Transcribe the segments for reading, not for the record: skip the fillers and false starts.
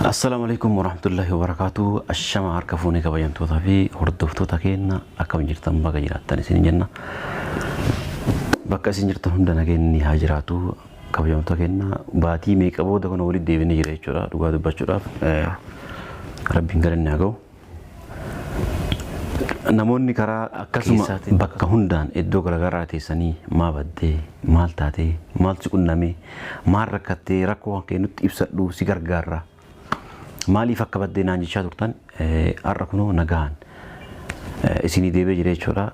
Assalaamu alaikum warahmatullahi wabarakaatu. Ashama harka fuunee kabajamtootaa fi hordoftoota keenya, akkam jirtan? Baga jiraattan isin jenna. Bakka isin jirtan hunda nageenyi haa jiraatu. Kabajamtoota keenya, baatii meeqa booda kun walitti deebinee jira jechuudha. Dhugaa dubbachuudhaaf rabbiin galanni haa ga'u. Namoonni karaa akkasuma bakka hundaan iddoo garaagaraa teessanii maa baddee, maal taatee, maal si qunnamee, maal rakkattee, rakkoo kan nutti ibsadhu, si gargaarra, maaliif akka baddee naan jechaa turtan, har'a kunoo nagaan isinii deebi'ee jira jechuudha.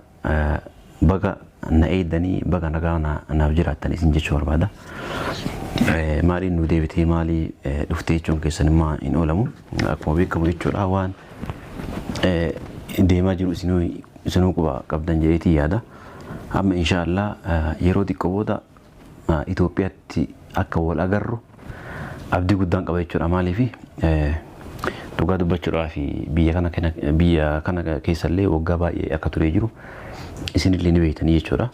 Baga na eeddanii, baga nagaa naaf jiraattan isin jechuu barbaada. Maaliin nu deebitee, maalii dhuftee jechuun keessan immoo hin oolamu. Akkuma beekamu jechuudha, waan deemaa jiru isinuu quba qabdan jedheetii yaada. Amma inshaallah yeroo xiqqoo booda Itoophiyaatti akka wal agarru abdii guddaan qaba jechuudha. Maaliif, dhugaa dubbachuudhaaf biyya kana keessallee waggaa baay'ee akka turee jiru isinillee ni beektanii jechuudha.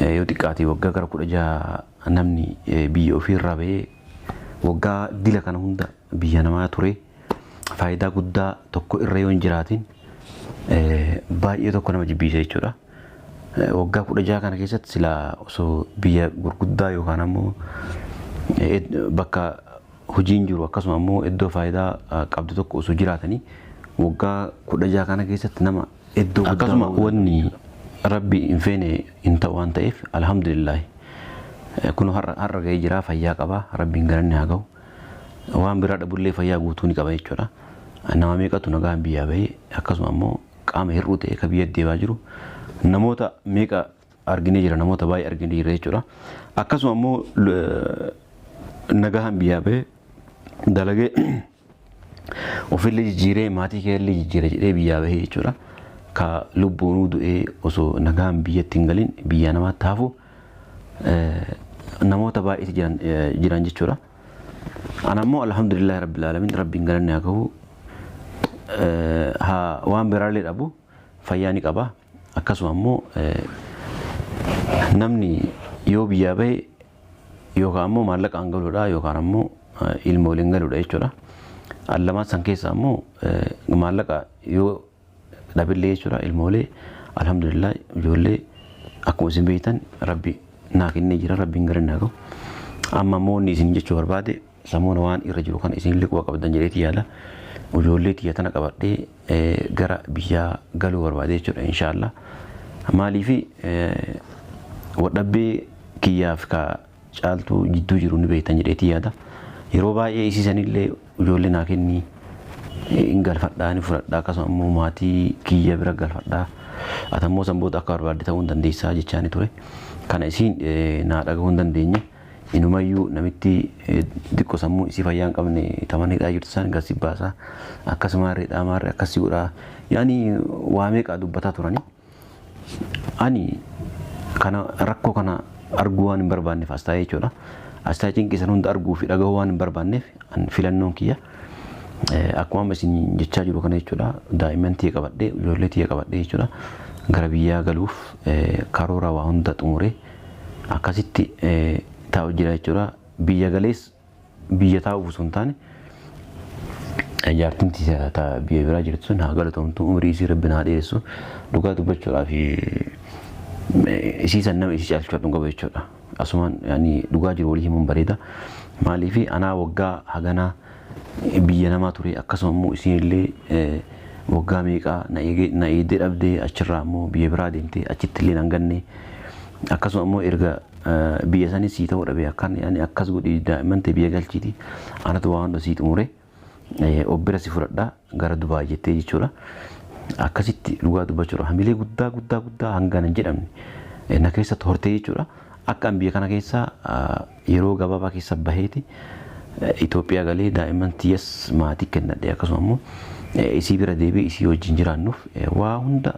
Yoo xiqqaate waggaa gara 16 namni biyya ofiirraa bahee waggaa dila kana hunda biyya namaa ture, faayidaa guddaa tokko irra yoo hin jiraatin baay'ee tokko nama jibbiisa jechuudha. Waggaa 16 kana keessatti silaa osoo biyya gurguddaa yookaan ammoo bakka hojiin jiru, akkasuma ammoo iddoo faayidaa qabdu tokko osoo jiraatanii, waggaa 16 kana keessatti nama iddoo akkasuma wanni rabbi hin feene hin ta'u waan ta'eef, alhamdulillah, kun har'a ga'ee jira, fayyaa qaba, rabbiin galanni haa ga'u. Waan biraa dhabullee fayyaa guutuu ni qaba jechuudha. Nama meeqatu nagaan biyyaa bahee, akkasuma ammoo qaama hir'uu ta'e ka biyya deemaa jiru namoota meeqa arginee jira, namoota baay'ee arginee jira jechuudha. Akkasuma ammoo nagahaan biyyaa bahee dalagee ofillee jijjiiree maatii keellee jijjiire jedhee biyyaa bahee jechuudha. Ka lubbuunuu du'ee osoo nagaan biyyatti hin galin biyya namaatti hafu namoota baay'eetu jiran jechuudha. Ana ammoo alhamdulillahi rabbil alamin, rabbiin galanni haa gahu, haa waan biraallee dhabu fayyaa ni qaba. Akkasuma ammoo namni yoo biyyaa bahe yookaan ammoo maallaqaan galuudha yookaan ammoo ilma waliin galuudha jechuudha. Lamaan san keessa ammoo maallaqa yoo dhabillee jechuudha, ilmoolee alhamdulillah ijoollee akkuma isin beektan rabbi naa kennee jira, rabbiin galanni haa gahu. Amma ammoo inni isin jechuu barbaade, samoona waan irra jiru kana isin illee quba qabdan jedheeti yaada. Ijoollee tiyya tana qabadhee gara biyyaa galuu barbaade jechuudha inshaallah. Maaliifi, wadhabbee kiyyaaf ka caaltuu jidduu jiru ni beektan jedheeti yaada. Yeroo baay'ee isiisanillee ijoollee naa kenni, hin galfadhaa, ni fudhadhaa, akkasuma ammoo maatii kiyya bira galfadhaa. Ati ammoo san booda akka barbaadde ta'uu hin dandeessaa jechaa ni ture. Kana isiin naa dhagahuu hin dandeenye. Inumayyuu namitti xiqqoo sammuu isii fayyaa hin qabne taman hidhaa jirtu san gasi baasaa, akkasuma harreedhaa maarree akkasii godhaa, yaani waa meeqa dubbataa turani. Ani kana rakkoo kana arguu waan hin barbaanneef as taa'ee jechuudha. As taa'ee cinqii san hunda arguu fi dhagahuu waan hin barbaanneef, filannoon kiyya akkuma amma isin jechaa jiru kana jechuudha. Daa'imman tiyya qabadhee, ijoollee tiyya qabadhee jechuudha. Gara biyyaa galuuf karoora waa hunda xumuree akkasitti taa'u jira jechuudha. Biyya galees biyya taa'uuf osoo hin taane, jaartiin tiyya biyya biraa jirtu sun haa galatoomtu, umrii isii rabbi naa dheeressu. Dhugaa dubbachuudhaaf isii san nama isii caalchifadhu hin qabu jechuudha. Asumaan yaani dhugaa jiru walii himuun bareeda. Maaliif, anaa waggaa haganaa biyya namaa ture, akkasuma immoo isiin illee waggaa meeqaa na eegdee dhabdee, achirraa immoo biyya biraa deemtee achitti illee nan ganne, akkasuma immoo erga biyya sanis sii ta'uu dhabe, akkan yaani akkas godhi, daa'imman ta'e biyya galchiiti, anatu waa hunda sii xumure, obbira si fudhadhaa gara Dubaay jettee jechuudha. Akkasitti dhugaa dubbachuudha hamilee guddaa guddaa guddaa hangana hin jedhamne na keessatti hortee jechuudha. Akka an biyya kana keessa yeroo gabaabaa keessa baheeti Itoophiyaa galee daa'imman tiyyas maatii kennadhe, akkasuma immoo isii bira deebi'ee isii wajjin jiraannuuf waa hunda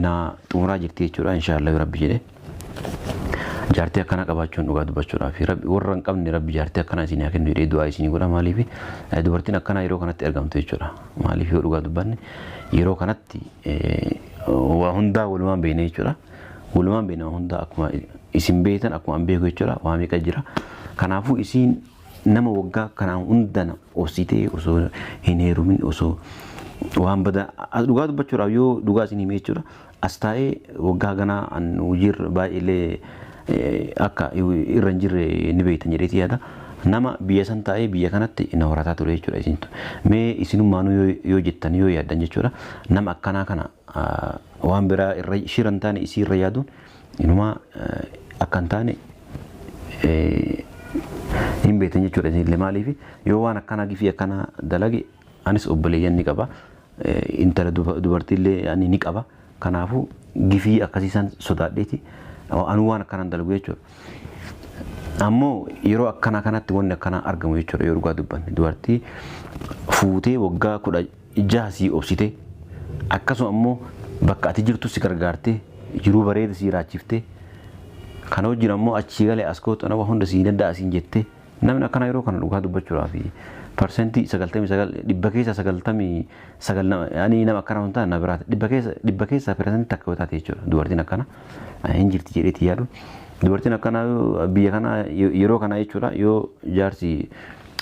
na xumuraa jirti jechuudha, inshaallah rabbi jedhee. Jaartii akkanaa qabaachuun dhugaa dubbachuudhaaf rabbi warra hin qabne rabbi jaartii akkanaa isin haa kennu jedhee du'aa isinii godha. Maaliif, dubartiin akkanaa yeroo kanatti argamtu jechuudha. Maaliif, yoo dhugaa dubbanne yeroo kanatti waa hundaa walumaan beekne jechuudha. Walumaan beekne, waa hundaa akkuma isin beektan akkuma an beeku jechuudha, waa meeqa jira. Kanaafuu isiin Nama waggaa kanaa hunda obsitee osoo hin heerumin, osoo waan bada, dhugaa dubbachuudhaaf yoo dhugaa isin hime jechuudha. As taa'ee waggaa ganaa an hojiirra baay'eellee akka irra hin jirre ni beektan jedheeti yaada. Nama biyya san taa'ee biyya kanatti na horataa ture jechuudha isintu. Mee isinummaanuu yoo jettan, yoo yaaddan jechuudha. Nama akkanaa kana waan biraa irra shira hin taane isii irra yaaduun inumaa akka hin taane hin beektan jechuudha isinillee. Maaliif yoo waan akkanaa gifii akkanaa dalage, anis obboleeyyan ni qaba. Intala dubartiillee ani ni qaba. Kanaafuu gifii akkasii san sodaadheeti anuu waan akkanaan dalagu jechuudha. Ammoo yeroo akkanaa kanatti wanni akkanaa argamu jechuudha. Yoo dhugaa dubbanne, dubartii fuutee waggaa 16 sii obsitee, akkasuma ammoo bakka ati jirtu si gargaartee, jiruu bareeda si jiraachiftee, kana wajjin ammoo achii galee as kootu nama hunda sii danda'a siin jettee, namni akkanaa yeroo kana dhugaa dubbachuudhaaf 99% dhibba keessa 99 nama ani nama akkana hin taane na biraati dhibba keessa 1% yoo taate jechuudha. Dubartiin akkana hin jirti jedheeti yaadu. Dubartiin akkanaa biyya kana yeroo kana jechuudha, yoo jaarsi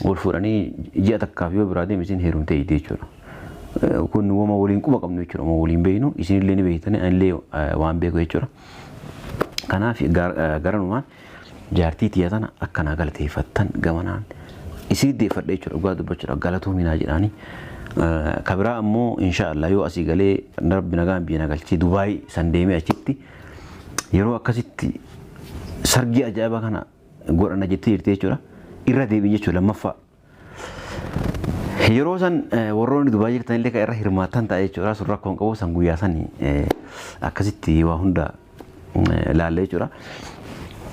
wal fuudhanii ji'a takkaaf yoo biraa deeme isin heerumtee hiite jechuudha. Kun wama waliin quba qabnu jechuudha. Wama waliin beeknu, isinillee ni beektani, anillee waan beeku jechuudha. Kanaaf garanumaan jaartii tiyya tana akkanaa galateeffattan gamanaan isin deeffadha jechuudha. Dhugaa dubbachuudha galatoominaa jedhaanii. Kabiraa ammoo inshaallah yoo asii galee Rabbi nagaan biyya na galchee Dubaay san deemee achitti yeroo akkasitti sargii ajaa'ibaa kana godhana jettee jirti jechuudha. Irra deebiin jechuudha lammaffaa. Yeroo san warroonni Dubaay jirtan illee kan irra hirmaattan ta'a jechuudha. Sun rakkoon qabu, san guyyaa san akkasitti waa hunda laalle jechuudha.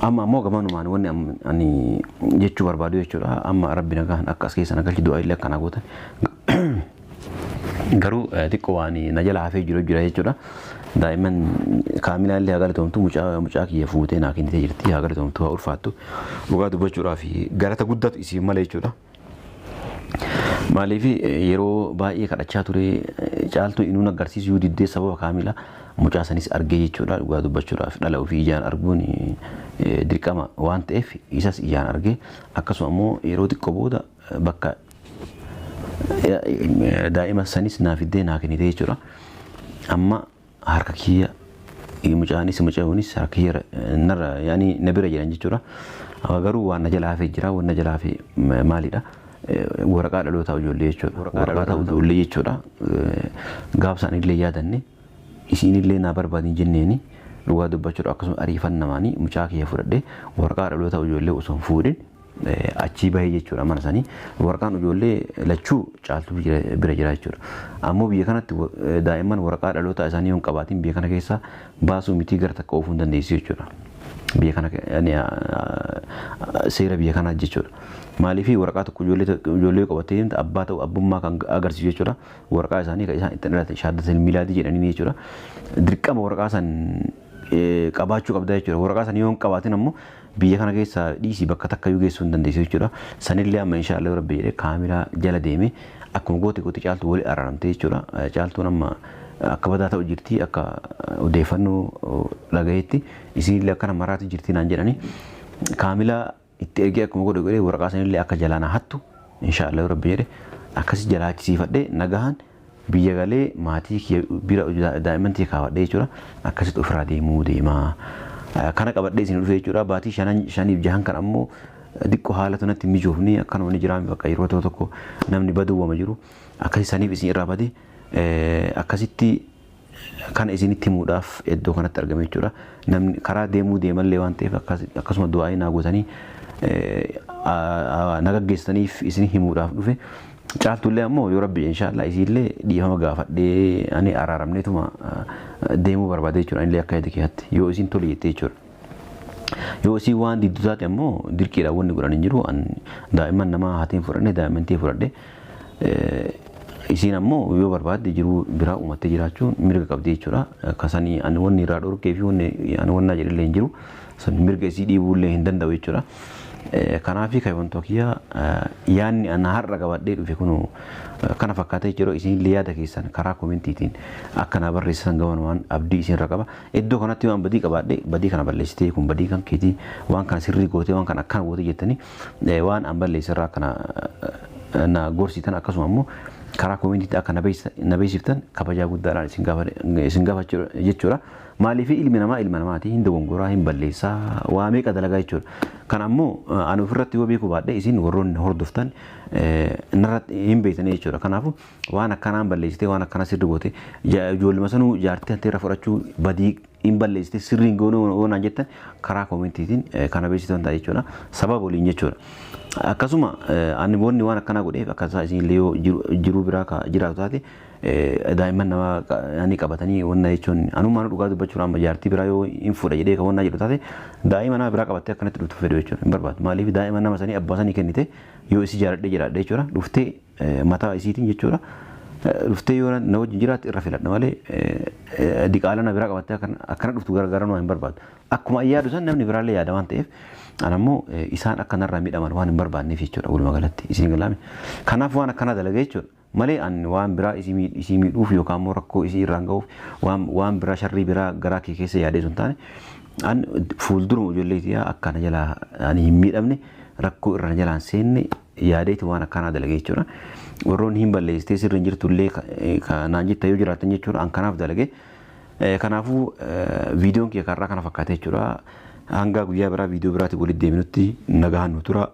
Amma ammoo gamanumaan wanni ani jechuu barbaadu jechuudha. Amma Rabbi nagaan akka as keessa na galchi du'aa illee akkanaa gootan. Garuu xiqqoo waan na jala hafee jiru jira jechuudha. Daa'imman kaamilaa illee haa galatoomtu, mucaa kiyya fuutee naa kennitee jirti, haa galatoomtu, haa ulfaattu. Dhugaa dubbachuudhaaf galata guddatu isiin malee jechuudha. Maaliif yeroo baay'ee kadhachaa ture, caaltuu inuun agarsiisuu diddee, sababa kaamilaa mucaa sanis argee jechuudha. Dhugaa dubbachuudhaaf dhala ofii ijaan arguun dirqama waan ta'eef isas ijaan argee, akkasuma immoo yeroo xiqqoo booda bakka daa'ima sanis naa fiddee naa kennite jechuudha. Amma harka kiyya mucaanis mucaanis harka kiyya narra yaani na bira jiran jechuudha. Garuu waan na jala hafee jira. Waan na jala hafe maalidha? Waraqaa dhalootaa ijoollee jechuudha. Waraqaa ijoollee jechuudha. Gaaf isaan illee yaadanne isiin illee naa barbaadin jenneeni, dhugaa dubbachuudha akkasuma ariifannamaanii mucaa kiyya fudhadhee waraqaa dhalootaa ijoollee osoo hin fuudhin achii bahee jechuudha mana sanii. Waraqaan ijoollee lachuu caaltuu bira jira jechuudha. Ammoo biyya kanatti daa'imman waraqaa dhalootaa isaanii yoo hin qabaatin biyya kana keessa baasuu mitii gara takka oofuu hin dandeessu jechuudha. Biyya kana seera biyya kanaa jechuudha. Maaliif waraqaa tokko ijoollee qabattee deemte abbaa ta'u abbummaa kan agarsiisu jechuudha. Waraqaa isaanii kan isaan ittiin dhalatan shahaadatul miilaadii jedhanii jechuudha. Dirqama waraqaa san qabaachuu qabda jechuudha. Waraqaa san yoo hin qabaatin ammoo biyya kana keessa dhiisii bakka takka iyyuu geessuu hin dandeessu jechuudha. Sanillee amma inshaallah Rabbi jedhee kaamilaa jala deemee akkuma goote goote caaltuu wali araaramte jechuudha. Caaltuun amma akka badaa ta'u jirti, akka odeeffannoo dhagayetti isinillee akkana maraatu jirti naan jedhani. Kaamilaa itti ergee akkuma godhe godhee waraqaa sanillee akka jalaa na hattu inshaallah Rabbi jedhe akkasi jalaa achisiifadhee nagahaan biyya galee maatii kiyya bira daa'imman tiyya kaawwadhee jechuudha. Akkasitti ofirraa deemuu deemaa. Kana qabadhee isin dhufe jechuudha. Baatii shanan shaniif jahan kan ammoo xiqqoo haala tunatti mijoofni akkanuma ni jiraame, bakka yeroo tokko tokko namni baduu wama jiru. Akkasi saniif isin irraa bade, akkasitti kana isinitti himuudhaaf iddoo kanatti argame jechuudha. Namni karaa deemuu deemallee waan ta'eef akkasuma du'aa'ii naa gootanii na gaggeessaniif isin himuudhaaf dhufe. Caaltullee ammoo yoo Rabbi inshaallah isiillee dhiifama gaafadhee ani araaramneetuma deemuu barbaade jechuudha. Anillee akka yaada keetti yoo isin tole jettee jechuudha. Yoo isin waan diddu taate ammoo dirqiidhaan wanni godhan hin jiru. Daa'imman namaa haatiin fudhadhe, daa'imman tee fudhadhe. Isiin ammoo yoo barbaadde jiruu biraa uumattee jiraachuun mirga qabdi jechuudha. Kasanii ani wanni irraa dhorkee fi wanni ani wannaa jedhellee hin jiru. Sun mirga isii dhiibuullee hin danda'u jechuudha. Kanaaf kaayyoon kiyya yaanni ana har'a qabadhee dhufe kun kana fakkaatee jiru. Isinillee yaada keessan karaa koomentiitiin akka naa barreessan gabanumaan abdii isinirra qaba. Iddoo kanatti waan badii qabaadhe, badii kana balleessitee, kun badii kan keetii, waan kana sirrii gootee, waan kana akkana gootee jettanii waan an balleessirraa akkana na gorsitan, akkasuma immoo karaa koomentiitti akka na beeksiftan kabajaa guddaadhaan isin gaafachuu jechuudha. Maaliif, ilmi namaa ilma namaati, hin dogongoraa, hin balleessaa, waa meeqa dalagaa jechuudha. Kan ammoo ani ofirratti yoo beekuu baadhe, isin warroonni hordoftan narratti hin beektanii jechuudha. Kanaafuu waan akkanaan balleessitee, waan akkana sirri goote, ijoolluma sanuu jaartii hanteerra fudhachuu badii hin balleessite, sirrii hin goone naan jettan, karaa koomentiitiin kana beeksisan ta'a jechuudha. Sababa waliin jechuudha. Akkasuma ani wanni waan akkanaa godheef, akkasumas isin illee yoo jiruu biraa jiraatu taate, daa'imman nama ni qabatanii wanna jechuun, anummaan dhugaa dubbachuun, amma jaartii biraa yoo hin fuudha jedhee kan wanna jedhu taate, daa'ima nama biraa qabattee akkanatti dhuftu fedhu jechuudha hin barbaadu. Maaliif, daa'ima nama sanii abbaa sanii kennite yoo isii jaaladhee jiraadhe jechuudha, dhuftee mataa isiitiin jechuudha. Dhuftee yoo na wajjin jiraatte irra filadha malee, diqaala na biraa qabattee akkana dhuftu gargaara hin barbaadu. Akkuma yaadu san namni biraallee yaada waan ta'eef, an ammoo isaan akka narraa miidhaman waan hin barbaanneef jechuudha walumaa galatti, isin galaame. Kanaaf waan akkanaa dalagee jechuudha. Malee an waan biraa isii miidhuuf yookaan immoo rakkoo isii irraan ga'uuf waan biraa sharrii biraa garaa kee keessa yaadee sun taane, an fuulduruma ijoollee tiyyaa akka na jalaa ani hin miidhamne, rakkoo irra na jalaan seenne yaadeeti waan akkanaa dalagee jechuudha. Warroonni hin balleessitee, sirri hin jirtu illee naan jetta yoo jiraatan jechuudha, an kanaaf dalagee. Kanaafuu viidiyoon kiyya karraa kana fakkaate jechuudha. Hanga guyyaa biraa viidiyoo biraatti walitti deebinutti nagaan nu tura.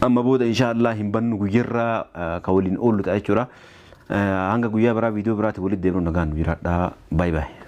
Amma booda inshaallah hin bannu, guyyarraa kan waliin oollu ta'a jechuudha. Hanga guyyaa biraa viidiyoo biraatti walitti deebinu nagaan nu jiraadha. Baay'ee baay'ee.